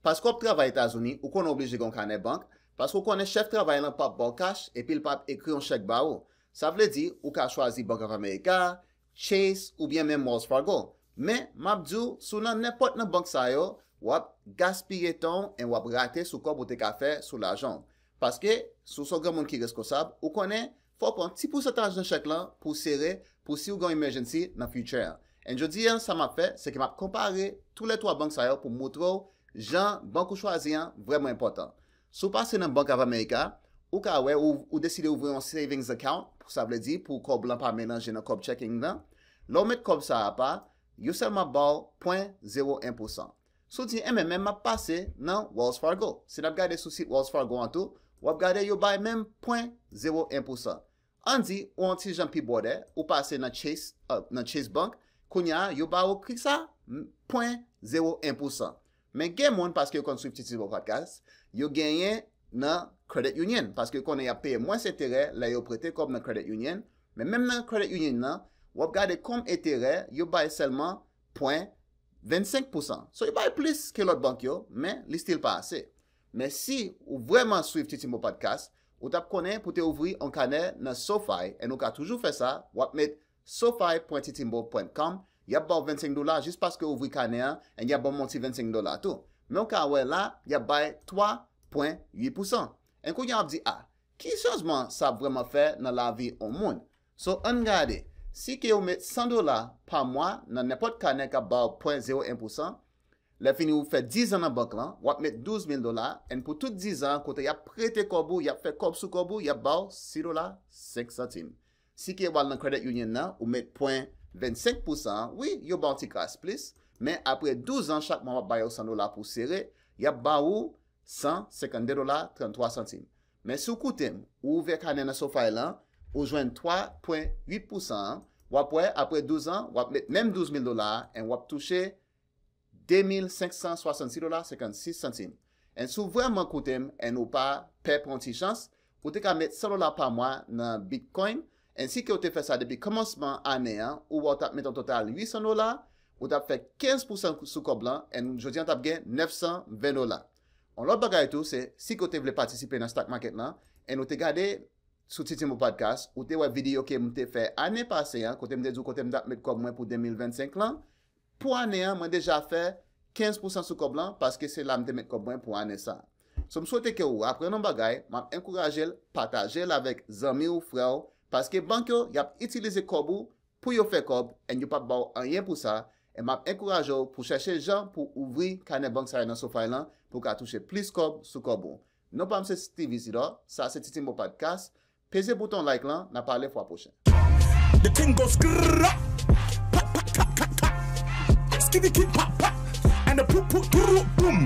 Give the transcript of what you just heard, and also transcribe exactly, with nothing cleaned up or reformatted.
Paske w ap travay Etazini, ou konnen w oblije gen yon kanè bank, paske w konnen chèf travay lan p ap ba w kach epi l p ap ekri yon chèk ba ou. Sa vle di, ou ka chwazi Bank of America, Chase oubyen menm Wells Fargo. Men, m ap di w, si w nan nenpòt nan bank sa yo, w ap gaspiye tan w e w ap rate sou kòb ou te ka fè sou lajan w. Paske, si w se yon granmoun ki reskonsab, ou konnen, fò w pran ti pousantaj nan chèk lan pou w sere, pou si w gen yon emergency nan future an. And jodi an, sa m ap fè, se ke m ap konpare toulètwa bank sa yo pou m montre w jan bank ou chwazi an vrèman enpòtan. Si w pase nan Bank of America, ou ka wè ou, ou deside ouvri yon savings account, sa vle di pou kòb lan pa melanje nan kòb checking lan. Lè w met kòb sa apa, yo sèlman ba w pwen zewo en pousan. Si w di, enben, men m ap pase nan Wells Fargo. Si n ap gade sou sit Wells Fargo an tou, w ap gade yo bay menm pwen zewo en pousan. Ann di, ou yon ti jan pi bwòdè, ou pase nan Chase, euh, nan Chase Bank, kounye a, yo ba ou ki sa? M-, pwen zewo en pousan. Men gen moun, paske yo konn swiv Titi Bo Podcast, yo genyen nan Credit Union, paske yo konnen y ap peye mwens enterè lè yo prete kòb nan Credit Union. Men menm nan Credit Union nan, w ap gade kòm enterè, yo bay sèlman pwen vennsenk pousan. So, yo bay plis ke lòt bank yo, men li still pa ase. Men si ou vrèman swiv Titi Mo Podcast, ou t ap konnen pou te ouvri yon kanè nan SoFi, and ou ka toujou fè sa, w ap met sofi pwen titimbo pwen kòm, y ap ba w vennsenk dola jis paske w ouvri kanè an, and y ap ba w yon ti vennsenk dola tou. Men w ka wè la, y ap bay twa pwen uit pousan. And kounye a w ap di, a, ki chanjman sa ap vrèman fè nan lavi yon moun? So, ann gade, si ke w met san dola pa mwa nan nenpòt kanè k ap ba w pwen zewo en pousan, lè fini ou fè diz an nan bank lan, w ap met douz mil dola, and pou tout diz an, kote y ap prete kòb ou, y ap fè kòb sou kòb ou, y ap ba w sis dola senk santim. Si ke w al nan Credit Union nan, ou met pwen vennsenk pousan an, wi, yo ba w ti kras plis, men apre douz an, chak mwa w ap ba yo san dola pou sere, y ap ba ou san senkannde dola tranntwa santim. Men si w koute m, ou ouvè kanè nan SoFi lan, ou jwenn twa pwen uit pousan an, w ap wè, apre douz an, w ap met menm douz mil dola a, and w ap touche de mil senk san swasannsis dola senkannsis santim. And si w vrèman koute m, and ou pa pè pran ti chans, ou te ka met san dola pa mwa nan Bitcoin, and si ke w te fè sa depi kòmansman ane an, ou wè w t ap met yon total uit san dola, ou t ap fè kenz pousan sou kòb lan, and jodi an w t ap gen nèf san ven dola. Yon lòt bagay tou, se si ke w te vle patisipe nan stock market lan, and ou te gade sou Titi Mo Podcast, ou te wè videyo ke m te fè ane pase an, kote m te di w kote m t ap met kòb mwen pou de mil vennsenk lan, pou ane an, mwen deja fè kenz pousan sou kòb lan, paske se la m te met kòb mwen pou ane sa. So, m swete ke w aprann yon bagay, m ap enkouraje l, pataje l avèk zanmi w, frè w, paske bank yo, y ap itilize kòb ou pou yo fè kòb, and yo p ap ba w anyen pou sa, and m ap enkouraje w pou chèche jan pou ouvri kanè bank sa yo nan SoFi lan, pou w ka touche plis kòb sou kòb ou. Non pa m se Steve Isidore, sa se Titi Mo Podcast. Peze bouton like lan, n a pale fwa pwochen. The thing goes grrrr, pa, pa, ka, ka, ka. Skiddy kid pa, pa, and the poop, poop, grrrr, boom.